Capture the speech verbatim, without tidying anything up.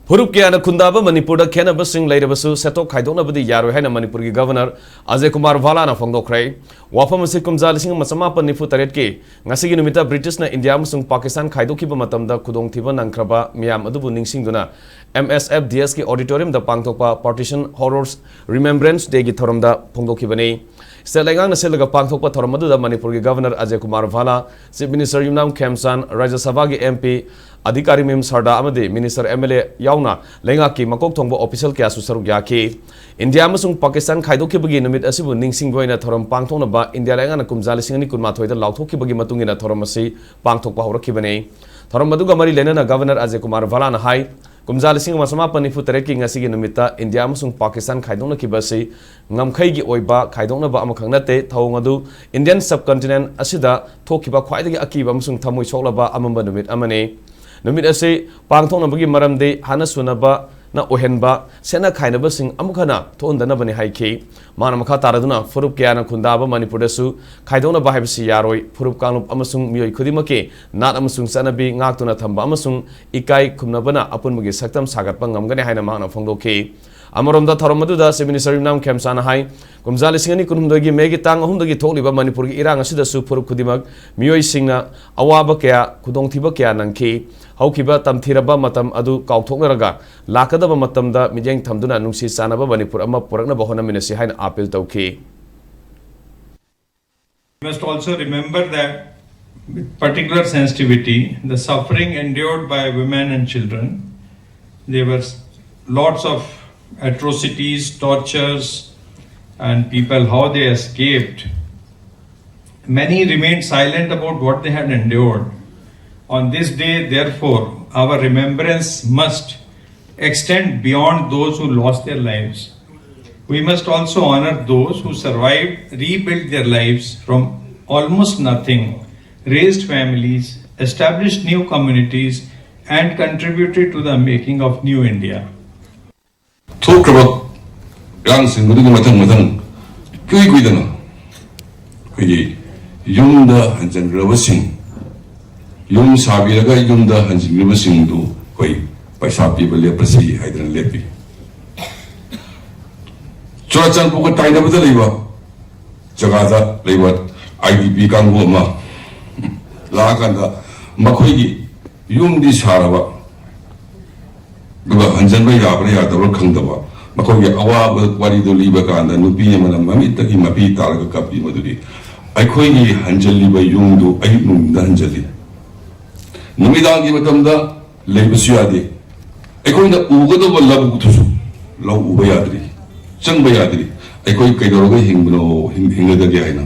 ꯐꯨꯔꯨꯞ ꯀꯌꯥꯅ ꯈꯨꯟꯗꯥꯕ ꯃꯅꯤꯄꯨꯔꯗ ꯈꯦꯠꯅꯕꯁꯤꯡ ꯂꯩꯔꯕꯁꯨ ꯁꯦꯠꯊꯣꯛ ꯈꯥꯏꯗꯣꯛꯅꯕꯗꯤ ꯌꯥꯔꯣꯏ ꯍꯥꯏꯅ ꯃꯅꯤꯄꯨꯔꯒꯤ ꯒꯚꯔꯅꯔ ꯑꯖꯦ ꯀꯨꯃꯥꯔ ꯚꯥꯂꯥꯅ ꯐꯣꯡꯗꯣꯛꯈ꯭ꯔꯦ꯫ ꯋꯥꯐꯝ ꯑꯁꯤ ꯀꯨꯝꯖꯥ ꯂꯤꯁꯤꯡ ꯑꯃ ꯆꯃꯥꯄꯟ ꯅꯤꯐꯨ ꯇꯔꯦꯠꯀꯤ ꯉꯁꯤꯒꯤ ꯅꯨꯃꯤꯠꯇ ꯕ꯭ꯔꯤꯇꯤꯁꯅ ꯏꯟꯗꯤꯌꯥ ꯑꯃꯁꯨꯡ ꯄꯥꯀꯤꯁꯇꯥꯟ ꯈꯥꯏꯗꯣꯛꯈꯤꯕ ꯃꯇꯝꯗ ꯈꯨꯗꯣꯡꯊꯤꯕ ꯅꯪꯈ꯭ꯔꯕ ꯃꯤꯌꯥꯝ ꯑꯗꯨꯕꯨ ꯅꯤꯡꯁꯤꯡꯗꯨꯅ M S F D S ꯀꯤ auditorium ꯗ ꯄꯥꯡꯊꯣꯛꯄ Partition Horrors Remembrance Day ꯒꯤ ꯊꯧꯔꯝꯗ ꯐꯣꯡꯗꯣꯛꯈꯤꯕꯅꯤ꯫ ꯁ꯭ꯇꯦꯠ ꯂꯩꯉꯥꯛꯅ ꯁꯤꯜꯂꯒ ꯄꯥꯡꯊꯣꯛꯄ ꯊꯧꯔꯝ ꯑꯗꯨꯗ ꯃꯅꯤꯄꯨꯔꯒꯤ ꯒꯚꯔꯅꯔ ꯑꯖꯦ ꯀꯨꯃꯥꯔ ꯚꯥꯂꯥ, ꯆꯤꯐ ꯃꯤꯅꯤꯁꯇꯔ ꯌꯨꯝꯅꯥꯝ ꯈꯦꯝꯆꯥꯟ, ꯔꯥꯖ꯭ꯌ ꯁꯚꯥꯒꯤ M P ꯑꯗꯤꯀꯥꯔꯤ ꯃꯌꯨꯝ ꯁꯔꯗꯥ ꯑꯃꯗꯤ ꯃꯤꯅꯤꯁꯇꯔ, M L A ꯌꯥꯎꯅ ꯂꯩꯉꯥꯛꯀꯤ ꯃꯀꯣꯛ ꯊꯣꯡꯕ ꯑꯣꯐꯤꯁꯤꯌꯦꯜ ꯀꯌꯥꯁꯨ ꯁꯔꯨꯛ ꯌꯥꯈꯤ꯫ ꯏꯟꯗꯤꯌꯥ ꯑꯃꯁꯨꯡ ꯄꯥꯀꯤꯁꯇꯥꯟ ꯈꯥꯏꯗꯣꯛꯈꯤꯕꯒꯤ ꯅꯨꯃꯤꯠ ꯑꯁꯤꯕꯨ ꯅꯤꯡꯁꯤꯡꯕ ꯑꯣꯏꯅ ꯊꯧꯔꯝ ꯄꯥꯡꯊꯣꯛꯅꯕ ꯏꯟꯗꯤꯌꯥ ꯂꯩꯉꯥꯛꯅ ꯀꯨꯝꯖꯥ ꯂꯤꯁꯤꯡ ꯑꯅꯤ ꯀꯨꯟꯃꯥꯊꯣꯏꯗ ꯂꯥꯎꯊꯣꯛꯈꯤꯕꯒꯤ ꯃꯇꯨꯡ ꯏꯟꯅ ꯊꯧꯔꯝ ꯑꯁꯤ ꯄꯥꯡꯊꯣꯛꯄ ꯍꯧꯔꯛꯈꯤꯕꯅꯤ꯫ ꯊꯧꯔꯝ ꯑꯗꯨꯒ ꯃꯔꯤ ꯂꯩꯅꯅ ꯒꯚꯔꯅꯔ ꯑꯖꯦ ꯀꯨꯃꯥꯔ ꯚꯥꯂꯥꯅ ꯍꯥꯏ, ꯀꯨꯝꯖꯥ ꯂꯤꯁꯤꯡ ꯑꯃ ꯆꯃꯥꯄꯟ ꯅꯤꯐꯨ ꯇꯔꯦꯠꯀꯤ ꯉꯁꯤꯒꯤ ꯅꯨꯃꯤꯠꯇ ꯏꯟꯗꯤꯌꯥ ꯑꯃꯁꯨꯡ ꯄꯥꯀꯤꯁꯇꯥꯟ ꯈꯥꯏꯗꯣꯛꯅꯈꯤꯕ ꯑꯁꯤ ꯉꯝꯈꯩꯒꯤ ꯑꯣꯏꯕ ꯈꯥꯏꯗꯣꯛꯅꯕ ꯑꯃꯈꯛ ꯅꯠꯇꯦ, ꯊꯧꯑꯣꯡ ꯑꯗꯨ Indian subcontinent ꯑꯁꯤꯗ ꯊꯣꯛꯈꯤꯕ ꯈ꯭ꯋꯥꯏꯗꯒꯤ ꯑꯀꯤꯕ ꯑꯃꯁꯨꯡ ꯊꯃꯣꯏ ꯁꯣꯛꯂꯕ ꯑꯃꯝꯕ ꯅꯨꯃꯤꯠ ꯑꯃꯅꯤ꯫ ꯅꯨꯃꯤꯠ ꯑꯁꯤ ꯄꯥꯡꯊꯣꯛꯅꯕꯒꯤ ꯃꯔꯝꯗꯤ ꯍꯥꯟꯅ ꯁꯨꯅꯕꯅ ꯑꯣꯏꯍꯟꯕ ꯁꯦꯠꯅ ꯈꯥꯏꯅꯕꯁꯤꯡ ꯑꯃꯨꯛ ꯍꯟꯅ ꯊꯣꯛꯍꯟꯗꯅꯕꯅꯤ ꯍꯥꯏꯈꯤ꯫ ꯃꯥꯅ ꯃꯈꯥ ꯇꯥꯔꯗꯨꯅ ꯐꯨꯔꯨꯞ ꯀꯌꯥꯅ ꯈꯨꯟꯗꯥꯕ ꯃꯅꯤꯄꯨꯔꯗꯁꯨ ꯈꯥꯏꯗꯣꯛꯅꯕ ꯍꯥꯏꯕꯁꯤ ꯌꯥꯔꯣꯏ, ꯐꯨꯔꯨꯞ ꯀꯥꯡꯂꯨꯞ ꯑꯃꯁꯨꯡ ꯃꯤꯑꯣꯏ ꯈꯨꯗꯤꯡꯃꯛꯀꯤ ꯅꯥꯠ ꯑꯃꯁꯨꯡ ꯆꯠꯅꯕꯤ ꯉꯥꯛꯇꯨꯅ ꯊꯝꯕ ꯑꯃꯁꯨꯡ ꯏꯀꯥꯏ ꯈꯨꯝꯅꯕꯅ ꯑꯄꯨꯟꯕꯒꯤ ꯁꯛꯇꯝ ꯁꯥꯒꯠꯄ ꯉꯝꯒꯅꯤ ꯍꯥꯏꯅ ꯃꯍꯥꯛꯅ ꯐꯣꯡꯗꯣꯛꯈꯤ꯫ ꯑꯃꯔꯣꯝꯗ ꯊꯧꯔꯝ ꯑꯗꯨꯗ ꯆꯤꯐ ꯃꯤꯅꯤꯁꯇꯔ ꯌꯨꯝꯅꯥꯝ ꯈꯦꯝꯆꯥꯅ ꯍꯥꯏ, ꯀꯨꯝꯖꯥ ꯂꯤꯁꯤꯡ ꯑꯅꯤ ꯀꯨꯟꯍꯨꯝꯗꯣꯏꯒꯤ ꯃꯦꯒꯤ ꯇꯥꯡ ꯑꯍꯨꯝꯗꯒꯤ ꯊꯣꯛꯂꯤꯕ ꯃꯅꯤꯄꯨꯔꯒꯤ ꯏꯔꯥꯡ ꯑꯁꯤꯗꯁꯨ ꯐꯨꯔꯨꯞ ꯈꯨꯗꯤꯡꯃꯛ ꯃꯤꯑꯣꯏꯁꯤꯡꯅ ꯑꯋꯥꯕ ꯀꯌꯥ, ꯈꯨꯗꯣꯡꯊꯤꯕ ꯀꯌꯥ ꯅꯪꯈꯤ꯫ ꯍꯧꯈꯤꯕ ꯇꯝꯊꯤꯔꯕ ꯃꯇꯝ ꯑꯗꯨ ꯀꯥꯎꯊꯣꯛꯅꯔꯒ ꯂꯥꯛꯀꯗꯕ ꯃꯇꯝꯗ ꯃꯤꯠꯌꯦꯡ ꯊꯝꯗꯨꯅ ꯅꯨꯡꯁꯤ ꯆꯥꯟꯅꯕ ꯃꯅꯤꯄꯨꯔ ꯑꯃ ꯄꯨꯔꯛꯅꯕ ꯍꯣꯠꯅꯃꯤꯟꯅꯁꯤ ꯍꯥꯏꯅ ꯑꯥꯄꯤꯜ ꯇꯧꯈꯤ꯫ We must also remember that with particular sensitivity, the suffering endured by women and children. There were lots of atrocities, tortures, and people how they escaped. Many remained silent about what they had endured. On this day, therefore, our remembrance must extend beyond those who lost their lives. We must also honor those who survived, rebuilt their lives from almost nothing, raised families, established new communities, and contributed to the making of New India. ꯊꯣꯛꯈ꯭ꯔꯕ ꯏꯔꯥꯡꯁꯤꯡ ꯑꯗꯨꯒꯤ ꯃꯊꯪ ꯃꯊꯪ ꯏꯀꯨꯏ ꯀꯨꯏꯗꯅ ꯑꯩꯈꯣꯏꯒꯤ ꯌꯨꯝꯗ ꯍꯟꯖꯤꯟꯈ꯭ꯔꯕꯁꯤꯡ, ꯌꯨꯝ ꯁꯥꯕꯤꯔꯒ ꯌꯨꯝꯗ ꯍꯟꯖꯤꯟꯈ꯭ꯔꯕꯁꯤꯡꯗꯨ ꯑꯩꯈꯣꯏ ꯄꯩꯁꯥ ꯄꯤꯕ ꯂꯦꯞꯄꯁꯤ ꯍꯥꯏꯗꯅ ꯂꯦꯞꯄꯤ꯫ ꯆꯨꯔꯥꯆꯥꯟꯄꯨꯔꯒ ꯇꯥꯏꯅꯕꯗ ꯂꯩꯕ ꯖꯒꯥꯗ ꯂꯩꯕ ꯑꯥꯏ ꯗꯤ ꯄꯤ ꯀꯥꯡꯕꯨ ꯑꯃ ꯂꯥꯛꯑꯀꯥꯟꯗ ꯃꯈꯣꯏꯒꯤ ꯌꯨꯝꯗꯤ ꯁꯥꯔꯕ, ꯑꯗꯨꯒ ꯍꯟꯖꯟꯕ ꯌꯥꯕ꯭ꯔꯥ ꯌꯥꯗꯕ꯭ꯔꯥ ꯈꯪꯗꯕ, ꯃꯈꯣꯏꯒꯤ ꯑꯋꯥꯕ ꯋꯥꯔꯤꯗꯨ ꯂꯤꯕ ꯀꯥꯟꯗ ꯅꯨꯄꯤ ꯑꯃꯅ ꯃꯃꯤꯠꯇꯒꯤ ꯃꯄꯤ ꯇꯥꯔꯒ ꯀꯞꯄꯤ꯫ ꯃꯗꯨꯗꯤ ꯑꯩꯈꯣꯏꯒꯤ ꯍꯟꯖꯜꯂꯤꯕ ꯌꯨꯝꯗꯨ ꯑꯌꯨꯛ ꯅꯨꯡꯊꯤꯟꯗ ꯍꯟꯖꯜꯂꯤ, ꯅꯨꯃꯤꯗꯥꯡꯒꯤ ꯃꯇꯝꯗ ꯂꯩꯕꯁꯨ ꯌꯥꯗꯦ꯫ ꯑꯩꯈꯣꯏꯅ ꯎꯒꯗꯧꯕ ꯂꯧꯕꯨꯛꯇꯨꯁꯨ ꯂꯧ ꯎꯕ ꯌꯥꯗ꯭ꯔꯤ, ꯆꯪꯕ ꯌꯥꯗ꯭ꯔꯤ꯫ ꯑꯩꯈꯣꯏ ꯀꯩꯗꯧꯔꯒ ꯍꯤꯡꯕꯅꯣ, ꯍꯤꯡ-, ꯍꯤꯡꯒꯗꯒꯦ ꯍꯥꯏꯅ?